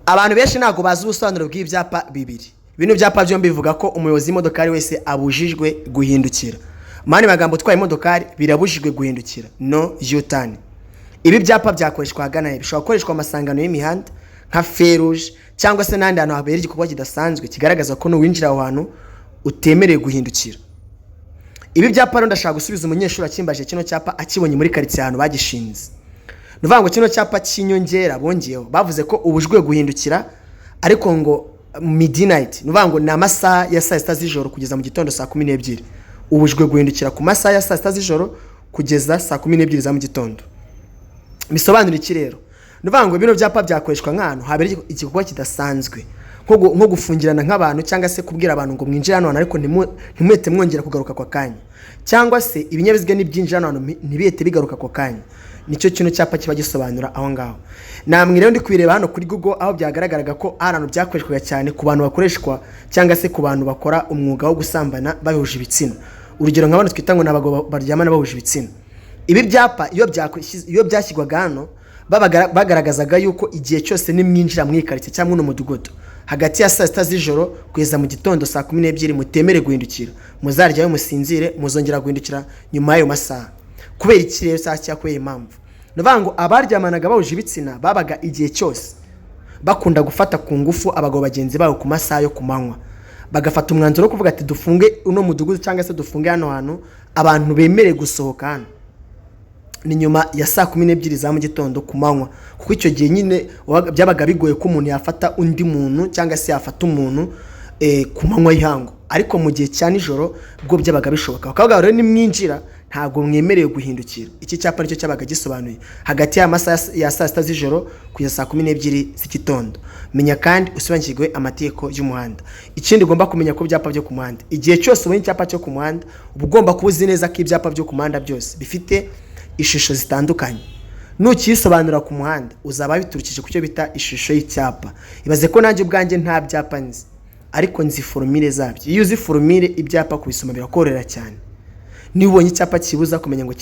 Abantu benshi ntabwo bazi ubusobanuro bw'ibyapa bibiri. Bino byapa byombi bivuga ko umuyobozi w'imodokari wese abujijwe guhindukira. Mu yandi magambo, utwaye imodokari birabujijwe guhindukira, no U-turn. Ibi byapa byakoreshwa ahagana he? Bishobora gukoreshwa mu masangano y'imihanda nka feruje, cyangwa se n'ahandi hantu habera igikorwa kidasanzwe kigaragaza ko nuwinjira aho hantu utemerewe guhindukira. Ibi byapa rero, ndashaka gusubiza umunyeshuri akimbaje kino cyapa akibonye muri karitsiye ahantu bagishinze. Ni ukuvuga ngo kino cyapa cy'inyongera bongeyeho, bavuze ko ubujijwe guhindukira, ariko ngo midnight, ni ukuvuga ngo ni amasaha ya saa 6 z'ijoro kugeza mu gitondo saa 12. Ubujijwe guhindukira ku masaha ya saa 6 z'ijoro kugeza saa 12 za mu gitondo. Bisobanura iki rero? Ni ukuvuga ngo bino byapa byakoreshwa nk'ahantu habera igikorwa kidasanzwe, nko gufungirana nk'abantu, cyangwa se kubwira abantu ngo mwinjire hano hantu ariko ntimuhite mwongera kugaruka ako kanya, cyangwa se ibinyabiziga nibyinjira hano hantu ntibihite bigaruka ako kanya. Nicyo kino cyapa kiba gisobanura aho ngaho. Namwe rero ndi kubireba hano kuri Google, aho byagaragaraga ko ari ahantu byakoreshwaga cyane ku bantu bakoreshwa, cyangwa se ku bantu bakora umwuga wo gusambana bahuje ibitsina. Urugero nka bano twita ngo ni abagabo baryamana bahuje ibitsina. Ibi byapa iyo byashyirwaga hano, bagaragazaga yuko igihe cyose nimwinjira mu karitsiye cyangwa uno mudugudu hagati ya saa 6 z'ijoro kugeza mu gitondo saa 12, mutemere guhindukira, muzaryayo musinzire, muzongera guhindukira nyuma y'ayo masaha. Kubera iki rero saa cyangwa kubera impamvu? Ni ukuvuga ngo abaryamanaga bahuje ibitsina babaga igihe cyose bakunda gufata ku ngufu abagabo bagenzi babo ku masaha yo ku manywa, bagafata umwanzuro wo kuvuga ati: "Dufunge uno mudugudu cyangwa se dufunge hano hantu, abantu bemerewe gusohoka hano ni nyuma ya saa 12 za mu gitondo ku manywa," kuko icyo gihe nyine byabaga bigoye ko umuntu yafata undi muntu cyangwa se yafata umuntu ku manywa y'ihangu. Ariko mu gihe cya nijoro bwo byabaga bishoboka. Bakavuga rero: "Nimwinjira ntabwo mwemerewe guhindukira." Iki cyapa nicyo cyabaga gisobanuye hagati y'amasaha ya saa 6 z'ijoro kugeza saa 12 z'igitondo. Menya kandi usobanukirwe amategeko y'umuhanda. Ikindi ugomba kumenya ku byapa byo ku muhanda: igihe cyose ubonye icyapa cyo ku muhanda, uba ugomba kuba uzi neza ko ibyapa byo ku muhanda byose bifite ishusho zitandukanye. Nukiyisobanura ku muhanda, uzaba biturukije ku cyo bita ishusho y'icyapa. Ibaze ko nanjye ubwanjye nta byapa nzi, ariko nzi formule zabyo. Iyo uzi formule, ibyapa kubisoma birakorohera cyane. Niba ubonye icyapa kibuza, kumenya ngo